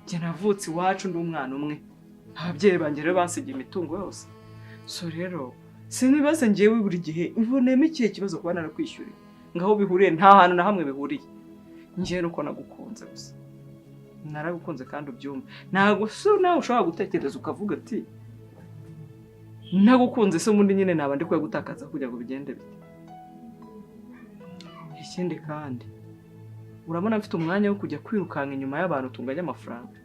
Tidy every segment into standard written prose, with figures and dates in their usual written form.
Njye navutse iwacu ndi umwana umwe, ababyeyi banjye rero bansigiye imitungo yose. So rero sinibaze njyewe buri gihe ubonemo ikihe kibazo kuba narakwishyuriye, ngaho bihuriye? Nta hantu na hamwe bihuriye. Njyewe nuko nagukunze gusa, naragukunze kandi ubyumve. Ntabwo so nawe ushobora gutekereza ukavuga ati nagukunze se, ubundi nyine naba ndi gutakaza kugira ngo bigende bite? Ikindi kandi, urabona mfite umwanya wo kujya kwirukanka inyuma y'abantu tunganya amafaranga?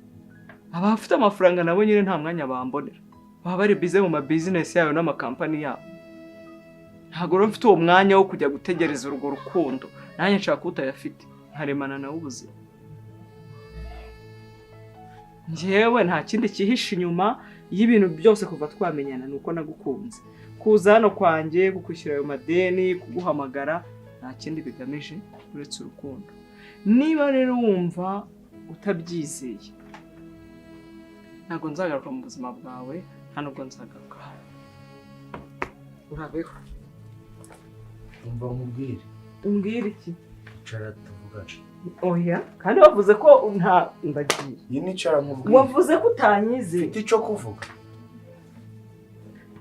Abafite amafaranga nabo nyine nta mwanya bambonera, baba bari busy mu ma business yabo n'amakampani yabo. Ntabwo rero mfite uwo mwanya wo kujya gutegereza urwo rukundo. Nanjye nshaka utayafite nkaremana nawe ubuzima. Njyewe nta kindi cyihishe inyuma y'ibintu byose kuva twamenyana, ni uko nagukunze. Kuza hano kwanjye, kukwishyura ayo madeni, kuguhamagara, nta kindi bigamije uretse urukundo. Niba rero wumva utabyizeye, ntabwo nzagaruka mu buzima bwawe, nta nubwo nzagaruka hano. Urabeho. Umva nkubwire. Umbwire iki? Icara tuvugane. Oya, kandi wavuze ko nta, ndagiye. Nyine icara nkubwire. Wavuze ko utanyizeye. Mfite icyo kuvuga.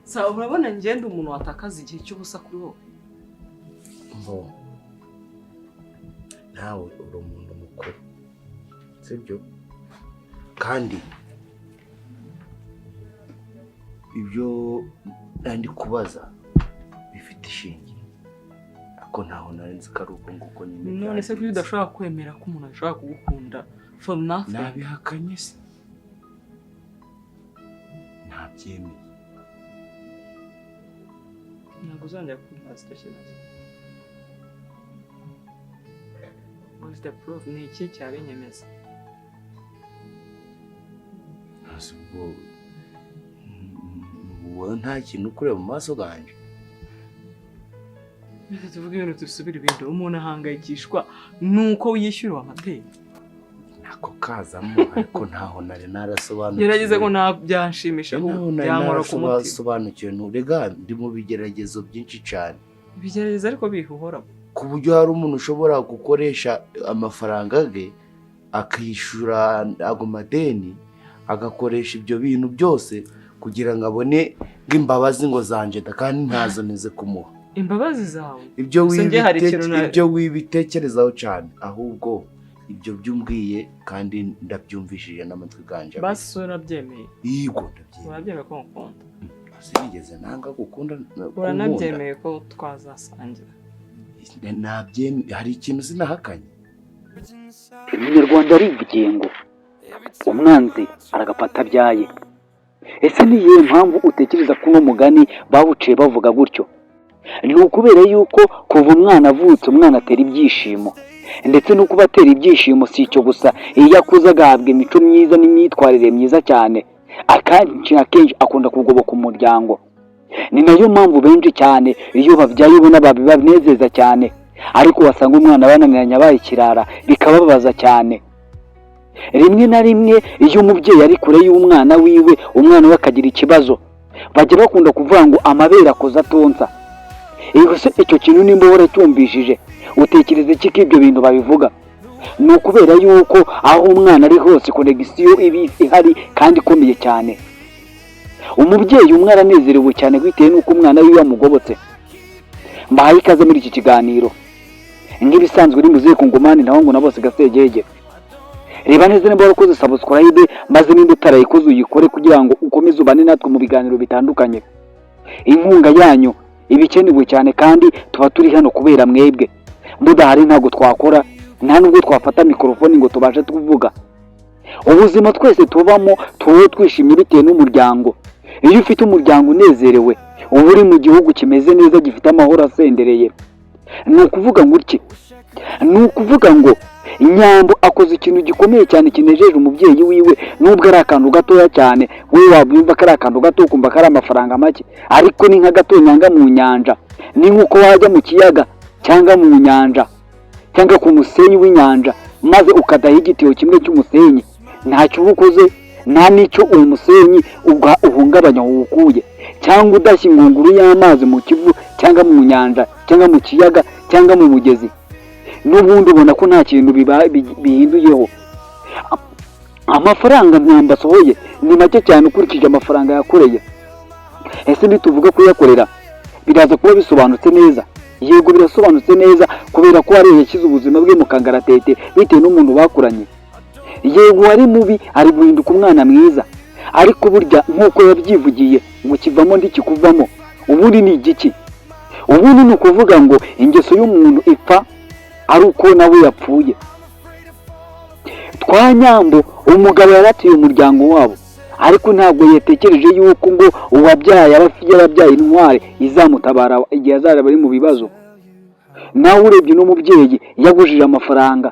Sa urabona ngenda umuntu watakaza igihe cy'ubusa kuri wowe? Mbo nawe uri umuntu mukuru, sibyo? Kandi ibyo ndi kubaza bifite ishingiro, ariko ntaho nari nzi ko ari uko nguko nyine. None se kuki Byagenze. udashobora kwemera ko umuntu ashobora kugukunda for nothing? Nabihakanye se? Ntabyemeye. Ntabwo uzongera kumbaza icyo kibazo. What's the proof? Ni iki cyabinyemeza? Ntazi ubwo wowe nta kintu ukureba mu maso ganje. Reka tuvuge ibintu, dusubire ibintu. Umuntu ahangayikishwa nuko yishyuriwe amadeni? Nako kazamo, ariko ntaho nari narasobanukiwe. Gerageza ngo nta byanshimisha, Ntaho nari byankora ku mutima. narasobanukiwe. Nturega, ndi mu bigeragezo byinshi cyane. Ibigerageza ariko bihuhoramo. Ku buryo hari umuntu ushobora gukoresha amafaranga ge akishyura ago madeni, agakoresha ibyo bintu byose kugira ngo abone nk'imbabazi ngo zanje da, kandi ntazo nize kumuha. Imbabazi zawe? Ibyo Gusa njye hari ikintu ibyo wibitekerezaho cyane, ahubwo ibyo byumbwiye kandi ndabyumvishije n'amatwi ganje abiri. Basi urabyemeye? Yego, ndabyemeye. Urabyemeye ko ngukunda? Sinigeze nanga gukunda kunkunda. Uranabyemeye ko twazasangira? Nabyemeye. Hari ikintu sinahakanye? Umunyarwanda arivugiye ngo umwanzi aragapfa abyaye. Ese ni iyihe mpamvu utekereza ko uno mugani bawuciye bavuga gutyo? Ni ukubera yuko kuva umwana avutse, umwana atera ibyishimo. Ndetse no kuba atera ibyishimo si icyo gusa, iyo akuze agahabwa imico myiza n'imyitwarire myiza cyane, akenshi na kenshi akunda kugoboka umuryango. Ni nayo mpamvu benshi cyane iyo babyaye ubona babibanezeza cyane, ariko wasanga umwana bananiranye abaye ikirara bikababaza cyane. Rimwe na rimwe iyo umubyeyi ari kure y'umwana wiwe, umwana we akagira ikibazo, bajya bakunda kuvuga ngo amabere akoze atonsa. Iyo se icyo kintu nimba waracyumvishije, utekereza iki ko ibyo bintu babivuga? Ni ukubera yuko aho umwana ari hose connexion iba ihari kandi ikomeye cyane. Umubyeyi umwe aranezerewe cyane bitewe n'uko umwana wiwe yamugobotse. Mbahaye ikaze muri iki kiganiro nk'ibisanzwe, uri muzehe ku ngumani naho ngo na bose gasegege. Reba neza niba warakoze subscribe, maze nimba utarayikoze uyikore kugira ngo ukomeze ubane natwe mu biganiro bitandukanye. Inkunga yanyu iba ikenewe cyane, kandi tuba turi hano kubera mwebwe. Mudahari ntabwo twakora, nta nubwo twafata mikorofoni ngo tubashe kuvuga. Ubuzima twese tubamo tuba twishimye bitewe n'umuryango. Iyo ufite umuryango unezerewe, uba uri mu gihugu kimeze neza, gifite amahoro asendereye. Ni ukuvuga ngo iki? Ni ukuvuga ngo Nyambo akoze ikintu gikomeye cyane kinejeje umubyeyi wiwe, nubwo ari akantu gatoya cyane. Wowe wabyumva ko ari akantu gato, ukumva ko ari amafaranga make, ariko ni nka gatonyanga mu nyanja. Ni nk'uko wajya mu kiyaga cyangwa mu nyanja cyangwa ku musenyi w'inyanja, maze ukadaha igitiyo kimwe cy'umusenyi. Ntacyo uba ukoze, nta n'icyo uwo musenyi uhungabanya wukuye, cyangwa udashya ingunguru y'amazi mu Kivu cyangwa mu nyanja cyangwa mu kiyaga cyangwa mu mugezi, n'ubundi ubona ko nta kintu bihinduyeho. Amafaranga Myambo asohoye ni make cyane ukurikije amafaranga yakoreye. Ese nituvuga kuyakorera biraza kuba bisobanutse neza? Yego, birasobanutse neza, kubera ko hariya yashyize ubuzima bwe mu kangaratete bitewe n'umuntu bakuranye. Yego, wari mubi ari guhinduka umwana mwiza, ariko burya nk'uko yabyivugiye ngo kivamo ndikikuvamo. Ubundi ni igiki? Ubundi ni ukuvuga ngo ingeso y'umuntu ipfa ari uko nawe yapfuye. Twa Nyambo, umugabo yaratuye umuryango wabo, ariko ntabwo yatekereje yuko ngo uwabyaye aba yarabyaye intwari izamutabara igihe azaba ari mu bibazo. Nawe urebye n'umubyeyi yagujije amafaranga,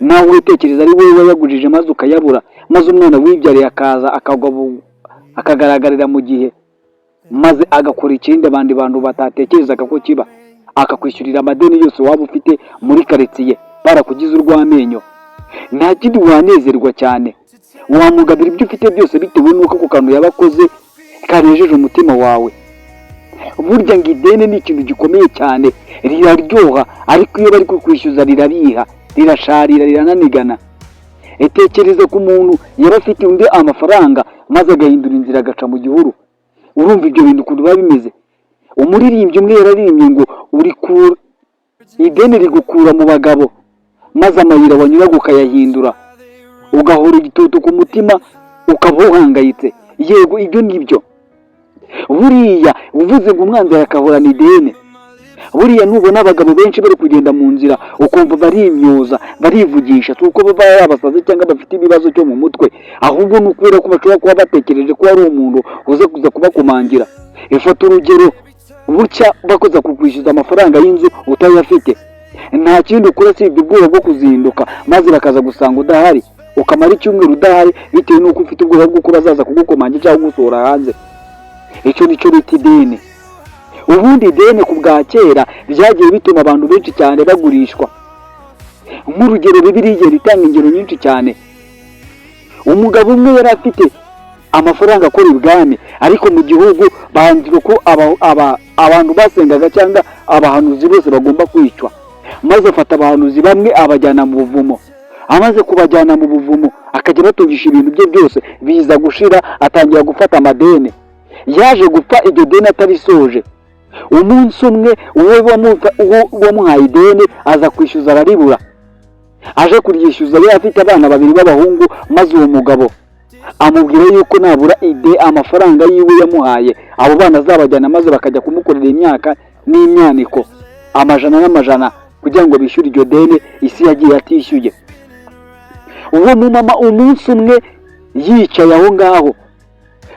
nawe witekereza ari wowe wayagujije maze ukayabura, maze umwana wibyariye akaza akagwa akagaragarira mu gihe, maze agakora ikindi abandi bantu batatekerezaga ko kiba, akakwishyurira amadeni yose waba ufite muri karitsiye barakugize urw'amenyo. Nta kindi, wanezerwa cyane, wamugabira ibyo ufite byose bitewe n'uko ako kantu yaba akoze kanejeje umutima wawe. Burya ngo ideni ni ikintu gikomeye cyane, riraryoha, ariko iyo bari kukwishyuza rirabiha, rirasharira, rirananigana. Tekereza ku muntu yaba afite undi amafaranga maze agahindura inzira agaca mu gihuru. Urumva ibyo bintu ukuntu biba bimeze? Umuririmbyi umwe yararirimbye ngo uri ku ideni rigukura mu bagabo, maze amayira wanyuraga ukayahindura, ugahora igitutu ku mutima, ukaba uhangayitse. Yego, ibyo ngibyo buriya uvuze ngo umwanzi arakahorana ideni. Buriya nubona abagabo benshi bari kugenda mu nzira ukumva barimyoza, barivugisha, si uko baba yabasaze cyangwa bafite ibibazo cyo mu mutwe, ahubwo ni ukubera ko bashobora kuba batekereje ko hari umuntu uza kuza kubakomangira. Ifata urugero, bucya bakoza kukwishyuza amafaranga y'inzu utayafite, nta kindi ukora usibye ubwoba bwo kuzinduka, maze bakaza gusanga udahari, ukamara icyumweru udahari bitewe n'uko ufite ubwoba bw'uko bazaza kugukomangira cyangwa kugusohora hanze. Icyo nicyo bita ideni. Ubundi ideni ku bwa kera byagiye bituma abantu benshi cyane bagurishwa. Nk'urugero, Bibiliya igenda itanga ingero nyinshi cyane. Umugabo umwe yari afite amafaranga akora ibwami, ariko mu gihugu bandika ko abantu basengaga cyangwa abahanuzi bose bagomba kwicwa, maze afata abahanuzi bamwe abajyana mu buvumo. Amaze kubajyana mu buvumo, akajya abatungisha ibintu bye byose, biza gushira, atangira gufata amadeni. Yaje gupfa iryo deni atarisoje. Umunsi umwe uwo wamuhaye ideni aza kwishyuza araribura. Aje kuryishyuza yari afite abana babiri b'abahungu, maze uwo mugabo amubwira yuko nabura ide amafaranga yiwe yamuhaye, abo bana azabajyana maze bakajya kumukorera imyaka n'imyaniko, amajana n'amajana, kugira ngo bishyure iryo deni isi yagiye atishyuye. Uwo mumama umunsi umwe yicaye aho ngaho,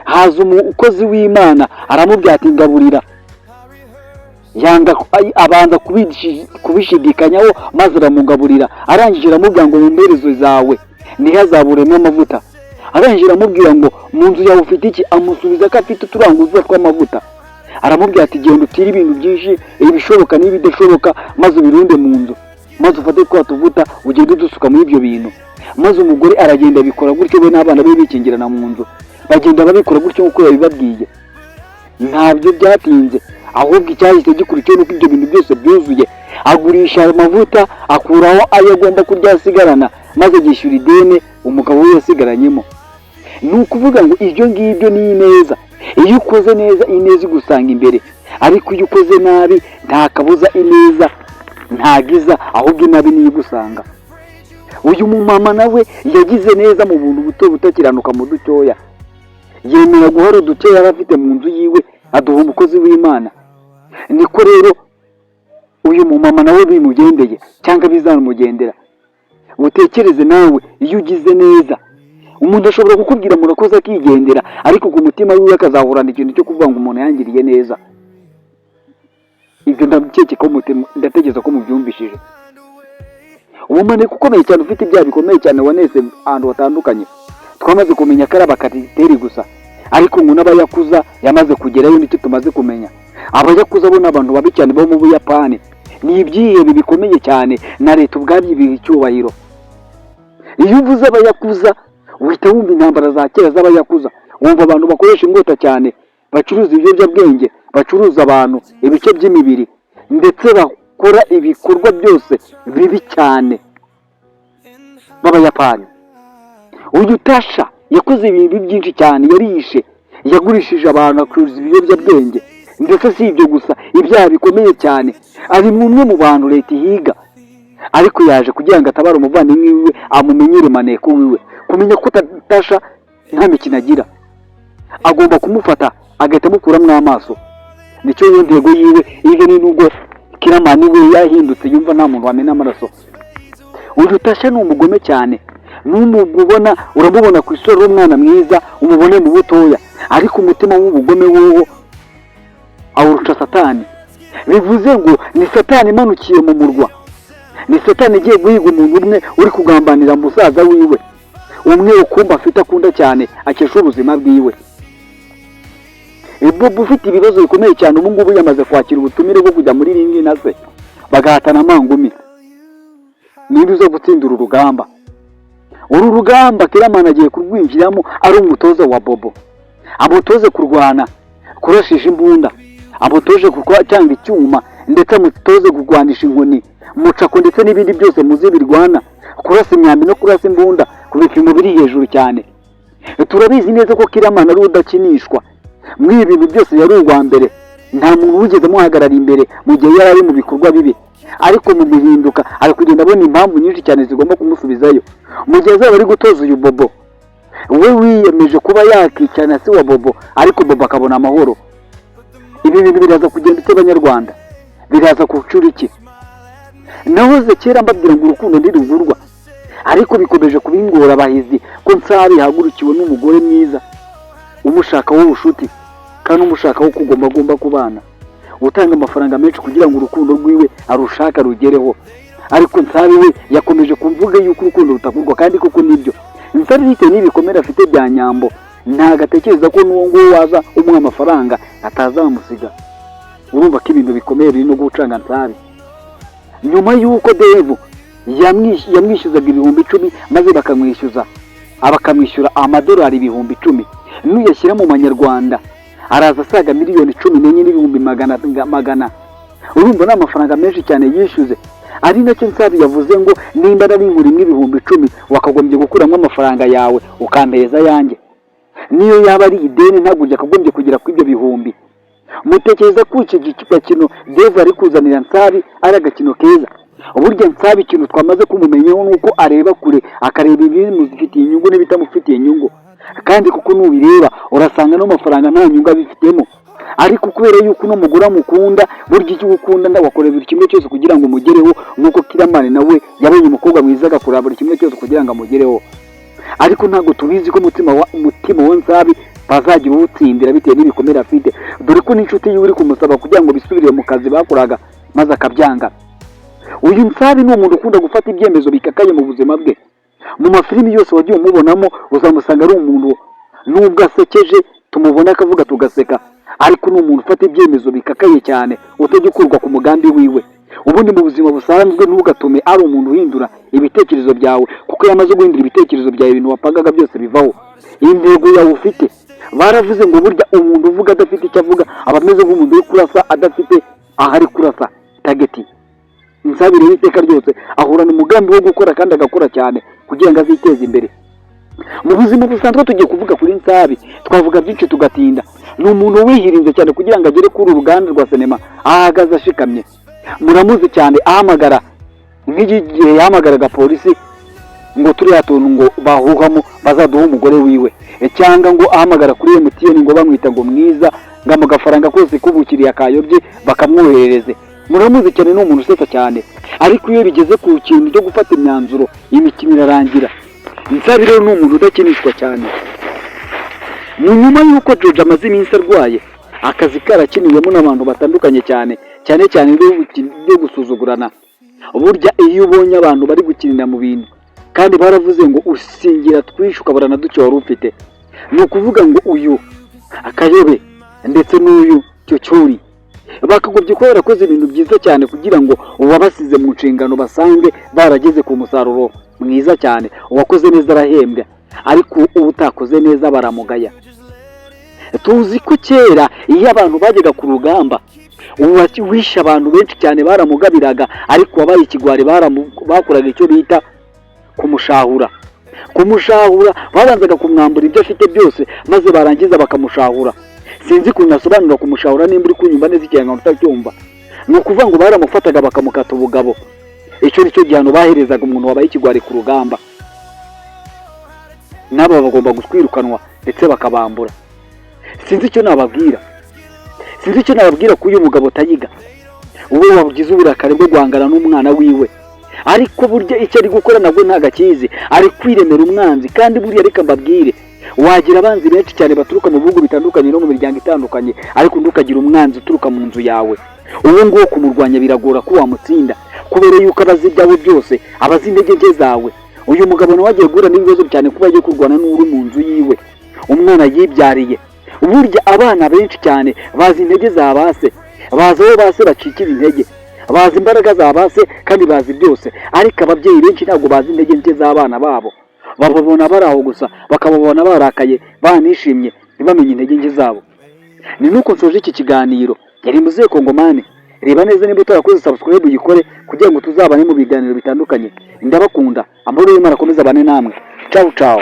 haza umukozi w'Imana aramubwira ati: "Ngaburira." Yanga, abanza kubishidikanyaho, maze aramugaburira. Arangije aramubwira ngo mu mperezo zawe ntihazaburemo amavuta. Arangije aramubwira ngo mu nzu yawe ufite iki? Amusubiza ko afite uturanguza tw'amavuta. Aramubwira ati: "Genda utire ibintu byinshi, ibishoboka n'ibidashoboka, maze ubirunde mu nzu, maze ufate twa tuvuta ugende udusuka muri ibyo bintu." Maze umugore aragenda abikora gutyo, we n'abana be bikingirana mu nzu, bagenda babikora gutyo nk'uko yabibabwiye. Ntabyo byatinze, ahubwo icyahise gikurikiyeho nuko ibyo bintu byose byuzuye. Agurisha ayo mavuta, akuraho ayo agomba kurya asigarana, maze agishyura ideni umugabo we yasigaranyemo. Ni ukuvuga ngo ibyo ngibyo ni ineza. Iyo ukoze neza, ineza igusanga imbere, ariko iyo ukoze nabi nta kabuza ineza ntago iza, ahubwo inabi niyo igusanga. Uyu mumama nawe yagize neza mu buntu buto butakiranuka mu dutoya, yemera guhora uduke yari afite mu nzu yiwe aduha umukozi w'Imana. Niko rero uyu mumama nawe bimugendeye cyangwa bizamugendera. Utekereze nawe, iyo ugize neza umuntu ashobora kukubwira murakoze akigendera, ariko ku mutima wiwe akazahorana ikintu cyo kuvuga ngo umuntu yangiriye neza. Ibyo ndakeka ko ndatekereza ko mubyumvishije. Umumaneko ukomeye cyane ufite ibyaha bikomeye cyane wanese ahantu hatandukanye, twamaze kumenya ko ari abakariteri gusa, ariko ngo n'abayakuza yamaze kugerayo. Nicyo tumaze kumenya, abayakuza bo ni abantu babi cyane bo mu Buyapani, ni ibyihebe bikomeye cyane, na leta ubwabyo ibiha icyubahiro. Iyo uvuze abayakuza uhita wumva intambara za kera z'abayakuza, wumva abantu bakoresha inkota cyane, bacuruza ibiyobyabwenge, bacuruza abantu ibice by'imibiri, ndetse bakora ibikorwa byose bibi cyane b'Abayapani. Uyu Tasha yakoze ibintu byinshi cyane, yarishe, yagurishije abantu, acuruza ibiyobyabwenge, ndetse si ibyo gusa, ibyaha bikomeye cyane. Ari umwe mu bantu leta ihiga, ariko yaje kugira ngo atabare umuvandimwe wiwe, amumenyere maneko wiwe. Kumenya ko Tasha nta mikino agira, agomba kumufata agahita amukuramo amaso, nicyo yo ntego yiwe. Even nubwo Kiramani we yahindutse, yumva nta muntu wamena amaraso. Uyu Tasha ni umugome cyane. N'umubona, uramubona ku isura ari umwana mwiza, umubone mu butoya, ariko umutima w'ubugome wowo awurusha Satani. Bivuze ngo ni Satani imanukiye mu murwa, ni Satani igiye guhiga umuntu umwe uri kugambanira musaza wiwe umwe ukumva afite, akunda cyane, akesha ubuzima bwiwe. Bobo ufite ibibazo bikomeye cyane ubu ngubu, yamaze kwakira ubutumire bwo kujya muri ring na se bagahatana amangumi. Ninde uza gutsinda uru rugamba? Uru rugamba Kiramani agiye kurwinjiramo ari umutoza wa Bobo, amutoze kurwana, kurashisha imbunda, amutoje cyangwa icyuma, ndetse amutoze kurwanisha inkoni, mucako, ndetse n'ibindi byose muzi birwana, kurasa imyambi no kurasa imbunda ku bipimo biri hejuru cyane. Turabizi neza ko Kiramani ari udakinishwa muri ibi bintu byose. Yari uwa mbere, nta muntu wigeze amuhagarara imbere mu gihe yari ari mu bikorwa bibi, ariko mu guhinduka ari kugenda abona impamvu nyinshi cyane zigomba kumusubizayo. Mu gihe azaba ari gutoza uyu Bobo, we wiyemeje kuba yakicana se wa Bobo, ariko Bobo akabona amahoro. Ibi bintu biraza kugenda ute, Abanyarwanda? Biraza gucura iki? Nahoze kera mbabwira ngo urukundo ntirugurwa, ariko bikomeje kuba ingorabahizi ko Nsabi ihagurukiwe n'umugore mwiza umushaka w'ubushuti kandi umushaka wo kugomba agomba kubana, utanga amafaranga menshi kugira ngo urukundo rwiwe arushaka rugereho. Ariko Nsabi we yakomeje kuvuga yuko urukundo rutagurwa, kandi koko nibyo. Nsabi, bitewe n'ibikomere afite bya Nyambo, ntabwo atekereza ko n'uwo nguwo waza umuha amafaranga atazamusiga. Urumva ko ibintu bikomeye biri no gucanga Nsabi. Nyuma y'uko Devu yamwishyuzaga 10,000, maze bakamwishyuza, bakamwishyura amadolari 10,000, nuyashyira mu manyarwanda araza asaga miliyoni 14 n'ibihumbi magana magana. Urumva ni amafaranga menshi cyane yishyuze. Ari nacyo Nsabi yavuze ngo nimba nari nkurimo 10,000, wakagombye gukuramo amafaranga yawe ukampereza ayanjye, niyo yaba ari ideni ntabwo yakagombye kugera kuri ibyo bihumbi. Mutekereza ko iki gakino Devu ari kuzanira Nsabi ari agakino keza? Burya Nsabi, ikintu twamaze kumumenyaho ni uko areba kure, akareba ibimufitiye inyungu n'ibitamufitiye inyungu. Kandi kuko nubireba urasanga no mafaranga nta nyungu abifitemo, ariko kubera yuko uno mugore amukunda, burya icyo ukunda wakora buri kimwe cyose kugira ngo umugereho, nk'uko Kiramani nawe yabonye umukobwa mwiza agakora buri kimwe cyose kugira ngo amugereho. Ariko ntabwo tubizi ko umutima wa Nsabi bazagira uwutsindira bitewe n'ibikomere afite, dore ko n'inshuti yiwe uri kumusaba kugira ngo bisubire mu kazi bakoraga, maze akabyanga. Uyu Nsabi ni umuntu ukunda gufata ibyemezo bikakaye mu buzima bwe. Mu mafilimi yose wagiye umubonamo, uzamusanga ari umuntu, nubwo asekeje, tumubona akavuga tugaseka, ariko ni umuntu ufata ibyemezo bikakaye cyane, utajya ukurwa ku mugambi wiwe. Ubundi mu buzima busanzwe ntugatume ari umuntu uhindura ibitekerezo byawe, kuko iyo amaze guhindura ibitekerezo byawe, ibintu wapangaga byose bivaho, intego yawe ufite. Baravuze ngo burya umuntu uvuga adafite icyo avuga aba ameze nk'umuntu uri kurasa adafite aho ari kurasa target. Nsabi rero iteka ryose ahorana umugambi wo gukora, kandi agakora cyane kugira ngo aziteze imbere. Mu buzima busanzwe, tugiye kuvuga kuri Nsabi, twavuga byinshi tugatinda. Ni umuntu wihirinze cyane kugira ngo agere kuri uru ruganda rwa sinema ahagaze ashikamye. Muramuzi cyane ahamagara, nk'iki gihe yahamagaraga polisi ngo turiya tuntu ngo bahuhamo bazaduhe umugore wiwe, cyangwa ngo ahamagara kuri MTN ngo bamwita ngo mwiza, ngo mu gafaranga kose k'ubukiriya kayobye bakamwoherereze. Muramuzi cyane, ni umuntu usetsa cyane, ariko iyo bigeze ku kintu cyo gufata imyanzuro, imikino irarangira. Nsabi rero ni umuntu udakinishwa cyane. Ni nyuma y'uko Jojo amaze iminsi arwaye, akazi karakiniwemo n'abantu batandukanye cyane cyane cyane byo gusuzugurana. Burya iyo ubonye abantu bari gukinira mu bintu, kandi baravuze ngo usingira twinshi ukabura na duke wari ufite, ni ukuvuga ngo uyu Akayobe ndetse n'uyu Cyocyori bakagombye kuba barakoze ibintu byiza cyane kugira ngo uwabasize mu nshingano basange barageze ku musaruro mwiza cyane. Uwakoze neza arahembwa, ariko uba utakoze neza baramugaya. Tuzi ko kera iyo abantu bajyaga ku rugamba, wishe abantu benshi cyane baramugabiraga, ariko wabaye ikigwari bakoraga icyo bita kumushahura. Kumushahura, babanzaga kumwambura ibyo afite byose, maze barangiza bakamushahura. Sinzi ukuntu nasobanura kumushahura, nimba uri kunyumva neza ikinyarwanda utacyumva. Ni ukuvuga ngo baramufataga bakamukata ubugabo. Icyo ni cyo gihano baherezaga umuntu wabaye ikigwari ku rugamba. N'aba bagomba gutwirukanwa ndetse bakabambura. Sinzi icyo nababwira, sinzi icyo nababwira kuri uyu mugabo Tayiga, wowe wagize uburakari bwo guhangana n'umwana wiwe. Ariko burya icyo ari gukora nabwo ntabwo akizi, ari kwiremera umwanzi. Kandi buriya reka mbabwire, wagira abanzi benshi cyane baturuka mu bihugu bitandukanye no mu miryango itandukanye, ariko ntukagira umwanzi uturuka mu nzu yawe. Uwo nguwo kumurwanya biragora ko wamutsinda, kubera yuko abazi ibyawe byose, abazi intege nke zawe. Uyu mugabo nawe agiye guhura n'ibibazo cyane kuba agiye kurwana n'uri mu nzu yiwe, umwana yibyariye. Burya abana benshi cyane bazi intege za ba se, bazi aho ba se bacikira intege, bazi imbaraga za ba se kandi bazi byose. Ariko ababyeyi benshi ntabwo bazi intege nke z'abana babo. Bababona bari aho gusa, bakababona barakaye, banishimye, ntibamenye intege nke zabo. Ni nuko nsoje iki kiganiro. Yari Muzehe Kongomani. Reba neza, niba utarakoze subscribe uyikore kugira ngo tuzabane mu biganiro bitandukanye. Ndabakunda, amahoro y'Imana akomeze abane namwe. Ciao ciao.